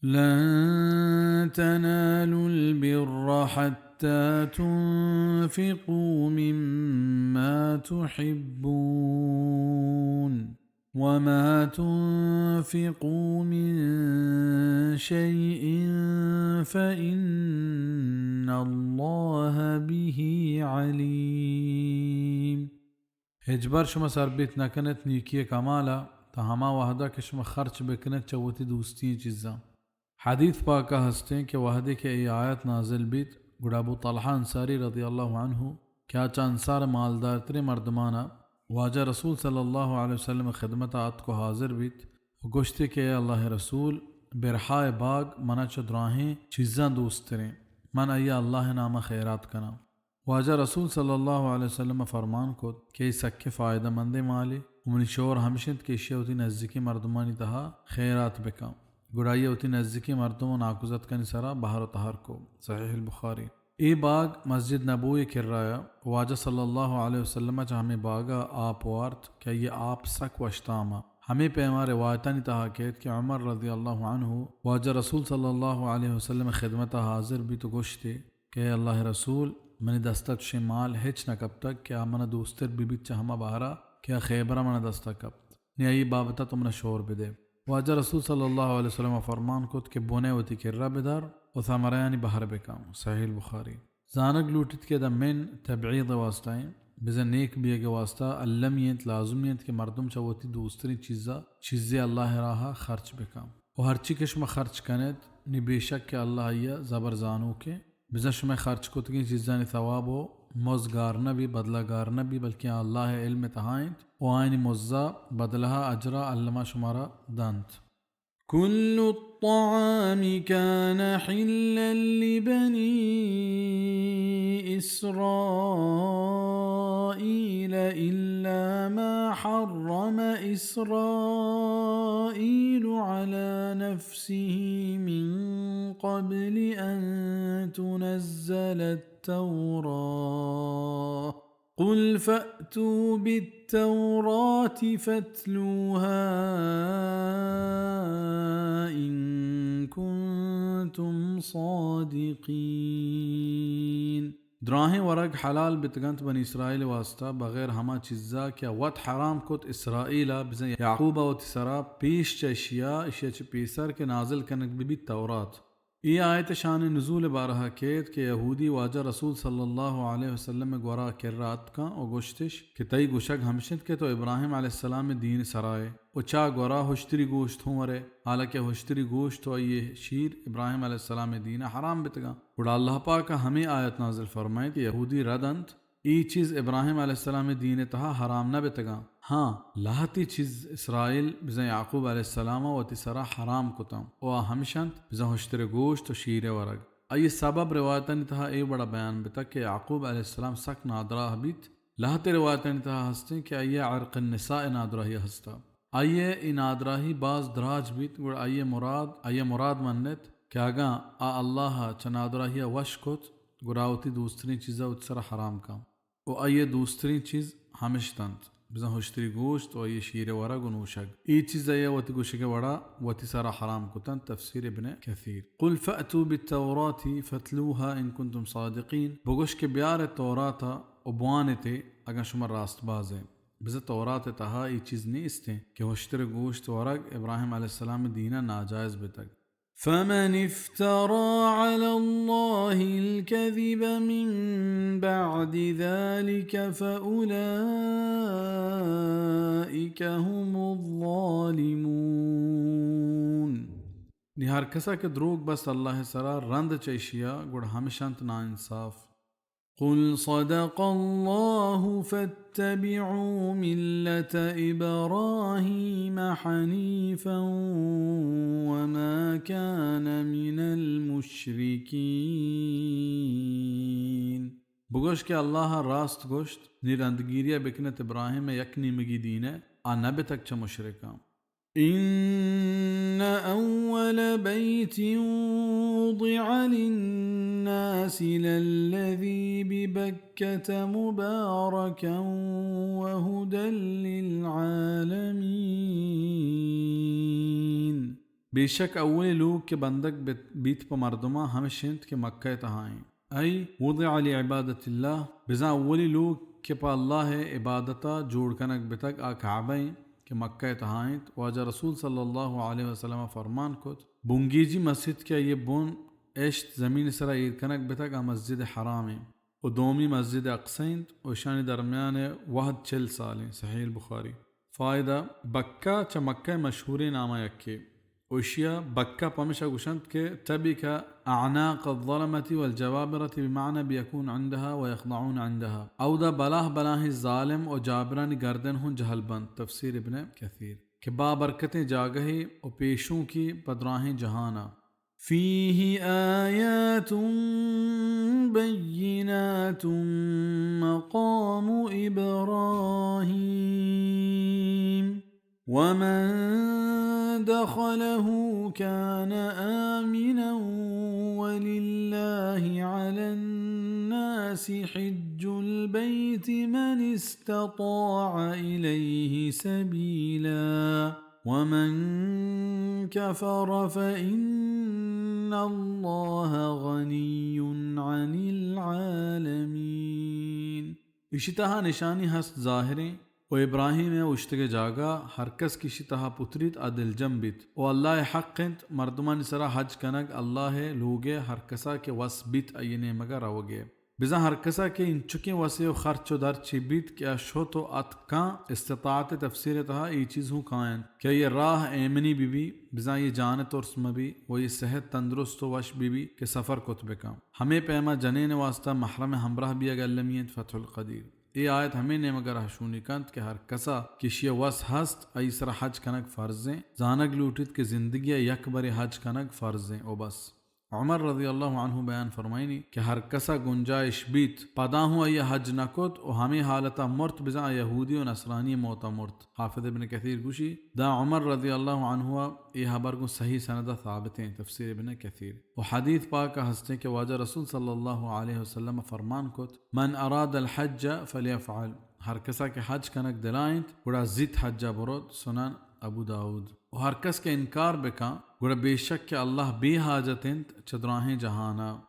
لن تنالوا البر حتى تنفقوا مما تحبون وما تنفقوا من شيء فإن الله به عليم۔ ہچبر شما سر بیت نہ کنت نیکی ءِ کمال ءَ، تاں ہما وہد ءَ کہ شما خرچ بہ کنت چہ وتی دوستی ئیں چیزاں۔ حدیث پاک ءَ ہستیں کہ وہدے کہ اے آیت نازل بیت، گڑا ابو طلحہ انصاری رضی اللہ عنہ کہ آ چہ انصار ءِ مالدارتریں مردمان ءَ واجہ رسول صلی اللہ علیہ وسلم ءِ خدمت ءَ اتک ءُ حاضر بیت ءُ گوشتی کہ اے اللہ ءِ رسول، برحا ءِ باگ من ءَ چہ دراہیں چیزاں دوستریں، من آئی ءَ اللہ ءِ نام ءَ خیرات کناں۔ واجہ رسول صلی اللہ علیہ وسلم ءَ فرمان کت کہ اے سکیں فائدہ مندیں مالے ءُ منی شور ہمش انت کہ ایشی ءَ وتی نزیکیں مردمانی تہا خیرات بکن، گڑا آئی ءَ وتی نزیکیں مردم ءُ ناکوزتکانی سرا بہر ءُ تہر کو۔ صحیح البخاری۔ اے باگ مسجد نبوی ءِ کرا ءَ، واجہ صلی اللہ علیہ وسلم ءَ چہ ہمے باگ ءَ آپ وارت کہ آئی ءِ آپ سک وشتام ءَ۔ ہمے پیما روایتانی تہا کیت کہ عمر رضی اللہ عنہ واجہ رسول صلی اللہ علیہ وسلم ءِ خدمت ءَ حاضر بیت ءُ گوشتی کہ اے اللہ ءِ رسول، منی دست ءَ چشیں مال ہچ نہ کپتگ کہ آ من ءَ دوستر بہ بیت چہ ہما بہر ءَ کہ آ خیبر ءَ من ءِ دست ءَ کپت۔ نی آئی بابت ءَ تو من ءَ شور بدے۔ واجہ رسول صلی اللہ علیہ وسلم ءَ فرمان کت کہ بن ءَ وتی کرا بدار ءُ ثمرہانی بہر بکن۔ صحیح البخاری۔ زانگ لوٹیت کہ ادا من تبعیض ءِ واسطہ ایں، بزاں نیک بیگ ءِ واسطہ المی انت، لازمی انت کہ مردم چہ وتی دوستریں چیز ءَ چیزے اللہ ءِ راہ ءَ خرچ بکن۔ ءُ ہرچی کہ شما خرچ کنیت، نی بے شک کہ اللہ آئی ءَ زبر زانوکیں۔ بزاں شمئے خرچ کتگیں چیزانی ثواب ءُ مز گار نہ بی، بدلہ گار نہ بی، بلکیں آ اللہ ءِ علم ءِ تہا انت ءُ آیانی مز ءَ بدلہ ءَ اجر ءَ الما شمارا دنت۔ كل الطعام كان حلا لبني إسرائيل إلا ما حرم إسرائيل على نفسه من قبل أن تنزل التوراة، قل فأتوا بالتوراة فاتلوها إن كنتم صادقين۔ دراہیں ورگ حلال بتگنت بنی اسرائیل ءِ واسطہ بغیر ہما چیزا کہ آ وت حرام کت اسرائیل ءَ، بزاں یعقوب ءَ وتی سرا پیش چہ اشیا، اشیا چہ پیسر کہ نازل کنگ بہ بیت تورات۔ اے آیت ءِ شان نزول ءِ بارہ ءَ کیت کہ یہودی واجہ رسول صلی اللہ علیہ وسلم ءِ گورا کرا اتکاں ءُ گوشتش کہ تئی گوشگ ہمش انت کہ تو ابراہیم علیہ السلام ءِ دین ءِ سرا ئے ءُ چا گورا ہشتری گوشت ہوں ورے، حالانکہ ہشتری گوشت ءُ آئی ءِ شیر ابراہیم علیہ السلام ءِ دین ءَ حرام بتگاں۔ گڑا اللہ پاک ءَ ہمے آیت نازل فرمائیت کہ یہودی رد انت، اے چیز ابراہیم علیہ السلام ءِ دین ءِ تہا حرام نہ بتگاں۔ ہاں، لہتے چیز اسرائیل بزاں یعقوب علیہ السلام ءَ وتی سرا حرام کتاں ءُ آ ہمش انت بزاں ہشتر ءِ گوشت ءُ شیر ءِ ورگ۔ آئی ءِ سبب روایتانی تہا اے وڑا بیان بتگ کہ یعقوب علیہ السلام سک نادراہ بیت۔ لہتے روایتانی تہا ہستیں کہ آئی ءَ عرق النساء ءِ نادراہی ہستا۔ آئی ءِ اے نادراہی باز دراج بیت، گڑا آئی ءِ مراد، آئی ءَ مراد منت کہ اگاں آ اللہ ءَ چہ نادراہی ءَ وش کت، گڑا وتی دوستریں چیز ءَ وتی سرا حرام کن۔ ءُ آئی ءِ دوستریں چیز ہمشت انت، بزاں ہشتری گوشت ءُ آئی ءِ شیر ءِ ورگ ءُ نوشگ۔ اے چیز آئی ءَ وتی گوشگ ءِ وڑا وتی سرا حرام کتنت۔ تفسیر ابن کثیر۔ قل فأتوا بالتوراة فاتلوها إن كنتم صادقين۔ بگوش کہ بیار ات تورات ءَ ءُ بوان ات ئے اگاں شما راست باز ئے۔ بزاں تورات ءِ تہا اے چیز نیست انت کہ ہشتر ءِ گوشت ورگ ابراہیم علیہ السلام ءِ دین ءَ ناجائز بتگ۔ فمن افترى على الله الكذب من بعد ذلك فأولئك هم الظالمون۔ نی ہر کسا کہ دروگ بست اللہ ءِ سرا رند چہ اشیا، گڑا ہمش انت ناانصاف۔ قل صدق الله فاتبعوا ملة إبراهيم حنيفا وما كان من المشركين۔ بگوش کہ اللہ ءَ راست گوشت، نی رندگیری ءَ بکن ات ابراہیم ءِ یک نیمگی دین ءَ، آ نہ بتگ چہ مشرکاں۔ إن أول بيت وضع للناس للذي ببكة مباركا وهدى للعالمين۔ بے شک اولی لوگ کہ بندگ بیت، بیت پہ مردماں ہمش انت کہ مکہ ء تہا انت۔ ای وضع لعبادت اللہ، بزاں اولی لوگ کہ پہ اللہ ء عبادت ء جوڑ کنگ بتگ آ کعبہ انت کہ مکہ ء تہا انت۔ واجہ رسول صلی اللہ علیہ وسلم ء فرمان کت، بنگیجی مسیت کہ آئی ء بن اشت زمین ء سرا ایر کنگ بتگ آ مسجد حرام انت۔ و دومی مسجد اقصی انت و اشانی درمیان ء وھد چل سال انت۔ صحیح البخاری۔ فائدہ، بکہ چہ مکہ ء مشہوریں ناماں یکے۔ و اشیا بکہ پمشا گوشنت کہ تبک اعناق الظلمة والجبابرة بمعنى بيكون عندها ويخضعون عندها۔ اودا بلاہ بلاہیں ظالم و جابرانی گردن ہوں جہل بنت۔ تفسیر ابن کثیر۔ کہ بابرکتیں جاگہے و پیشونکی پہ دراہیں جہانا۔ فيه آيات بينات مقام إبراهيم ومن دخله كان آمنا ولله على الناس حج البيت من استطاع إليه سبيلا ومن كفر فإن الله غني عن العالمين۔ ایشی تہا نشانی ہست ظاہریں و ابراہیم ء اوشتگ ء جاگہ ہر کس کہ ایشی تہا پتریت آ دلجم بیت و اللہ ء حق انت مردمانی سرا حج کنگ اللہ ء لوگ ء ہر کسا کہ وس بیت آئی ء نیمگ ء روگ ء۔ بزاں ہر کسا کہ انچکیں وسے و خرچ و درچے بیت کہ آ شت و اتک کاں، استطاعت ء تفسیر ء تہا اے چیز ہوں کاینت کہ آئی ء راہ ایمنی بہ بی، بزاں آئی ء جان ء ترس مہ بی و آئی ء صحت تندرست و وش بہ بی کہ سفر کت بہ کن۔ ہمے پیما جنین ء واسطہ محرم ء ہمراہ بیگ المی انت۔ فتح القدیر۔ اے آیت ہمے نیمگ ء رہشونی کنت کہ ہر کسا کہ ایشی ء وس ہست، آئی سرا حج کنگ فرض انت۔ زانگ لوٹیت کہ زندگی ء یک برے حج کنگ فرض انت و بس۔ عمر رضی اللہ عنہ بیان فرمائینی کہ ہر کسا گنجائش بیت، پدا ہوں آئی ء حج نہ کت و ہمے حالتا مرت، بزاں آ یہودی و نصرانی موتا مرت۔ حافظ ابن کثیر گوشی، دا عمر رضی اللہ عنہ ء اے حبر گوں صحیح سند ء ثابت انت۔ تفسیر ابن کثیر۔ و حدیث پاک ء ہستیں کہ واجہ رسول صلی اللہ علیہ وسلم ء فرمان کت، من اراد الحج فلیفعل، ہر کسا کہ حج کنگ دلا انت، گڑا زیت حج ء بروت۔ سنن ابو داؤد۔ و ہر کس کہ انکار بکن، گڑا بے شک کہ اللہ بے حاجت انت چہ دراہیں جہان ء۔